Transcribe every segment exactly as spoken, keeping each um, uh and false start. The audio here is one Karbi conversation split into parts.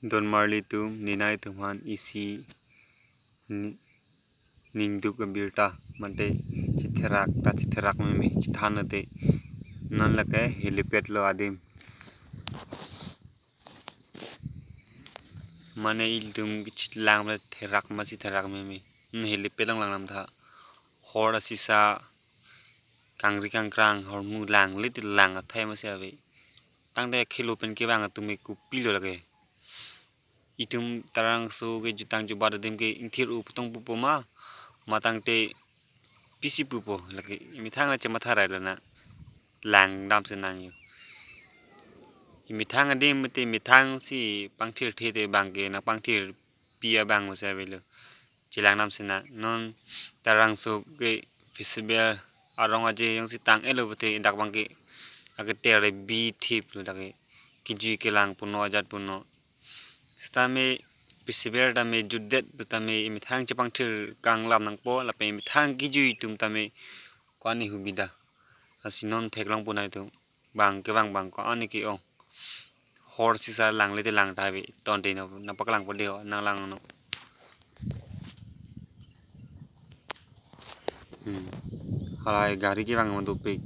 Donmarli atum, nina itum aphan isi ni-, ningduk abirta mate chetherak ta chetherak meme, chethan ate non lake helipad lo adim. Mane ilitum kechit lang le therak ma chetherak meme. Hmm, helipad along langnang tha. Hor asisa kangri kangkrang, hormu langle te lang athai masi ave. Tangte khelo pen kevang atum ke kopilo lake. Itum Tarangso kejutang jubat adim ke ingthir-o putong pupo ma, ma tangte pisi pupo lake. Imethang na chematha rai lo na. Lang damsi nang yo. Imethang adim te imethang si pangthirthe te bang ke nangpangthirpi abang masi avelo. Chelang damsi nang. Non Tarangso ke festival arong aje jongsi tang-etlo pute dak bang ke aketer le bi thip lo dak ke. Kejui kelang puno ajat puno. Sitame festival tame jutdet pu tame imethang chepangthir kanglam nangpo, lapen imethang kejui atum tame ko-an ni hubida. Lasi non theklong punai atum. Bang kevang bang ko-an ni ke-ong. Hor sisa langle te lang ta ave, ton te no, nangpaklangpo de ho, nang langnon. Hmm. Halai gari kevang mo dopik.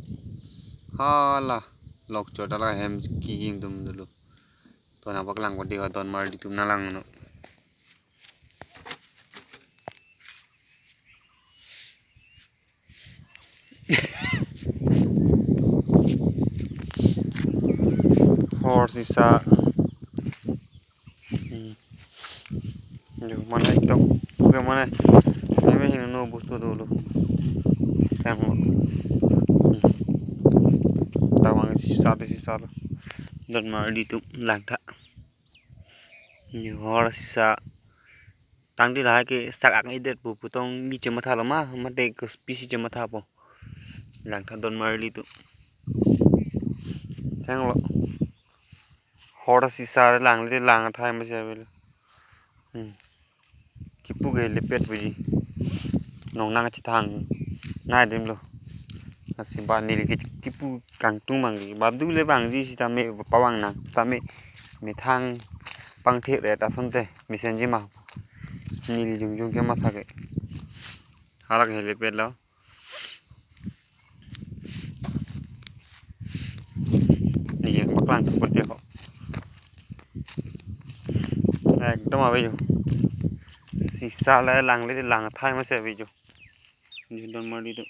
Hala, lok chot ala hem kiking atum dolo. To nangpaklangpo de ho, Donmarli atum nang langnon. Hor sisa. Hmm. Yo, mane ekdom. Oke, mane. Meme hingno bostu dolo. Tang lo. Hmm. Tawang sisa de sisa lo. Donmarli atum lang tha. Yo, hor sisa. Tangte lahai ke sak ang-edet pu putong li chematha lo ma, mate ke pisi chematha po. Lang tha Donmarli atum. Tang lo. Hor sisa langle te lang athai masi avelo. Hmm. Kipu ke helipad puji. Nongnang chethang nai adim lo. Lasi ba neli ke kipu kangtung bang ke. Badu le bangji sitame pavang nang. Sitame methang pangthir-et asonte mesenji ma. Neli jongjong kematha ke. Halak helipad lo. Neli paklang seperti ho. Ekdom ave yo. Sisa le langle te lang athai masi ave yo. Ni Donmarli atum.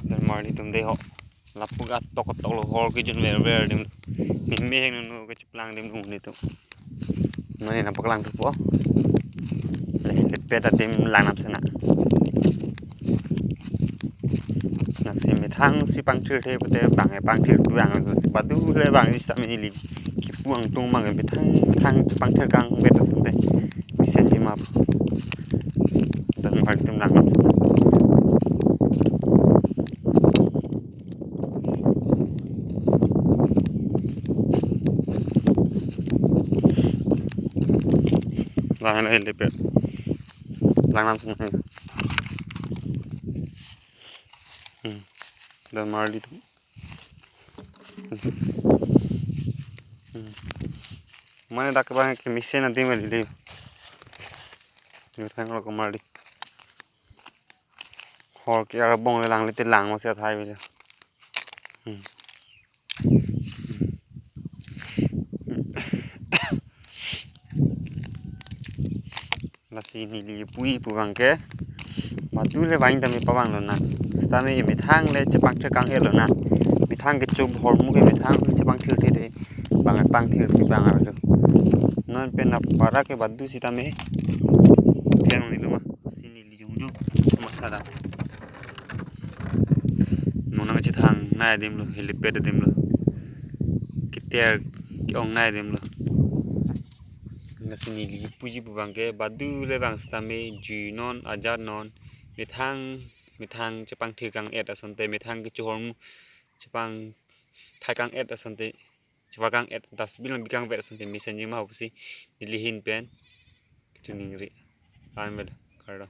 Donmarli atum de ho. Lapu atok atok lo hor kejun ver ver adim. Meme hingno ke cheplang adim lo nelitum. Mane nangpaklangpo. Helipad adim lang damsi nang. Lasi methang si pangthirthe pute bang e pangthir tu bang si badu le bangji sitame neli kipu angtung bang e methang methang pangthir kangvet asonte mesenji ma. Donmarli atum lang damsi nang. Lang na helipad. Lang damsi nang. Hmm. Donmarli atum. Hmm. Mane dak bang ke mesen adim le. Ni tang lo ko Marli. Hor ke ar bong le langle te lang masi athai avelo. Hmm. Lasi neli puji pu bang ke. Badu le vang tame pavang lonang. Sitame methang le chepangthir kang-et lonang. Methang kecho hormu ke methang chepangthirthe te. Bang pangthir pi bang avelo. Non pen apara ke badu sitame. Teng ni lo ma. Si neli jongjong. Masa da. Nongnang chethang nai adim lo, helipad adim lo. Keter ke-ong nai adim lo. Lasi neli puji pu bang ke, badu le bang sitame juinon, ajatnon, methang, methang chepangthir kang-et asonte, methang kecho hormu chepangthai kang-et asonte, chepakang-et dustbin bikangvet asonte mesenji ma pusi neli ahin pen kachiningri. Amen. Kardom.